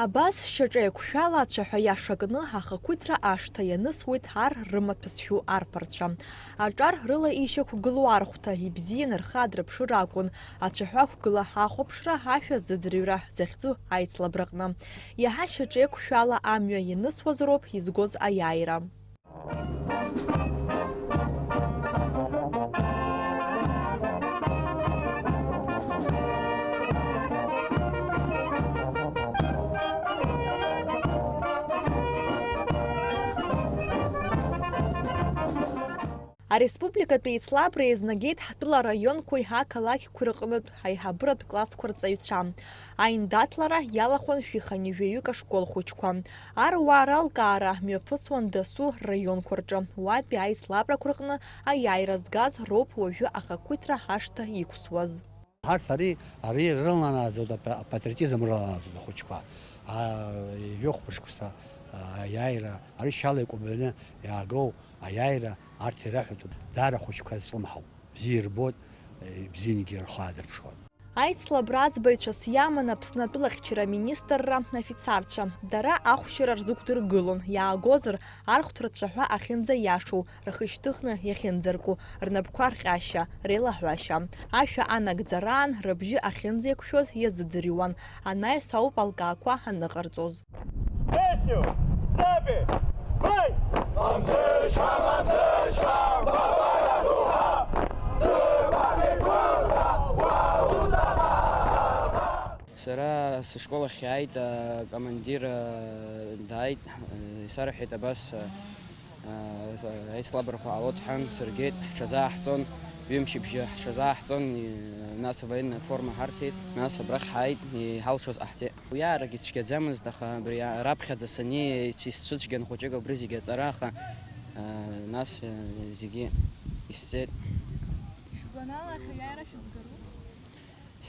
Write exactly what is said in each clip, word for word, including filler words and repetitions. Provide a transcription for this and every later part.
Абас, шьаҿа еиқәшәала ацәаҳәа иаша кны ахақәиҭра ашҭа ианысуеит ар рымаҭәа зшәу арԥарцәа. Аҿар рыла ишьақәгылоу архәҭа ибзианы рхы адырԥшыр акәын, ацәаҳәа ақәгыла ахәаԥшра, ашәа зыӡырҩра захьӡу аицлабраҟны. Иаҳа шьаҿа еиқәшәала амҩа ианысуаз роуп изгоз аиааира. Ареспубликатә еицлабра еизнагеит ҳтәыла араионқәеи ақалақьқәеи рҟнытә аиҳабыратә классқәа рҵаҩцәа. Аиндаҭлара иалахәын шәи хынҩажәаҩык ашкол хәыҷқәа. Аруаа ралкаара мҩаԥысуан дасу рраионқәа рҿы. Уатәи аицлабрақәа рҟны аиааира згаз роуп уажәы ахақәиҭра ашҭа иқәсуаз. Ҳарҭ ари, ари рыланааӡоит, апа-, апатриотизм рыланааӡоит ахәыҷқәа. Аа, ҩажәи хәба шықәса, аа, аиааира, ари шьала икәабаны иаагоу аиааира арҭ ираҳәатәуп. Даара ахәыҷқәа зҿлымҳау. Бзиа ирбоит, бзиангьы рхы аадырԥшуан. Аицлабра аӡбаҩцәас иаман Аԥсны атәылахьчара аминистрра афицарцәа. Дара ахәшьара рзықәдыргылон, иаагозар, архәҭра ацәаҳәа ахьынӡаиашоу, рхы шьҭыхны иахьынӡарку, рнапқәа рҟьашьа, реилаҳәашьа. Ашәа анагӡараан рыбжьы ахьынӡеиқәшәоз иазыӡырҩуан, анаҩс ауп алкаақәа аныҟарҵоз. Песню! Запи! Бай! Мамзышка, мамзышка, бабара духа! Сара сышкол ахь иааит, акомандир дааит, исарҳәеит абас, аицлабрақәа ҟалоит ҳәан, сыргеит, ҳҽазааҳҵон, ҩымшьыбжьы ҳҽазааҳҵон, нас авоенная форма ҳарҭеит, нас абрахь ҳааит, иҳалшоз ҟаҳҵеит. Уиаарагьы цәгьаӡамызт, аха абри раԥхьаӡа саниеи, исцәыцәгьан хәыҷык убри зегьы аҵара, аха, нас, зегьы исҵеит. Шәгәанала, аиааира шәызгару?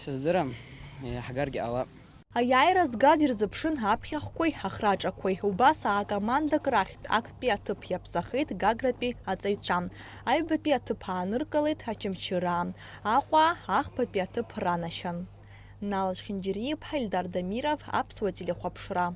Сыздырам, иаҳгаргьы ҟалап. Аиааира згаз ирзыԥшын аԥхьахәқәеи ахраҿақәеи. Убас аакомандак рахьтә актәи аҭыԥ иаԥҵахеит Гагратәи аҵаҩцәа. Аҩбатәи аҭыԥ ааныркылеит Очамчыраа. Аҟәа ахԥатәи аҭыԥ ранашьан. Нал Чхинджери-иԥҳа, Ильдар Дамиров, Аԥсуа телехәаԥшра.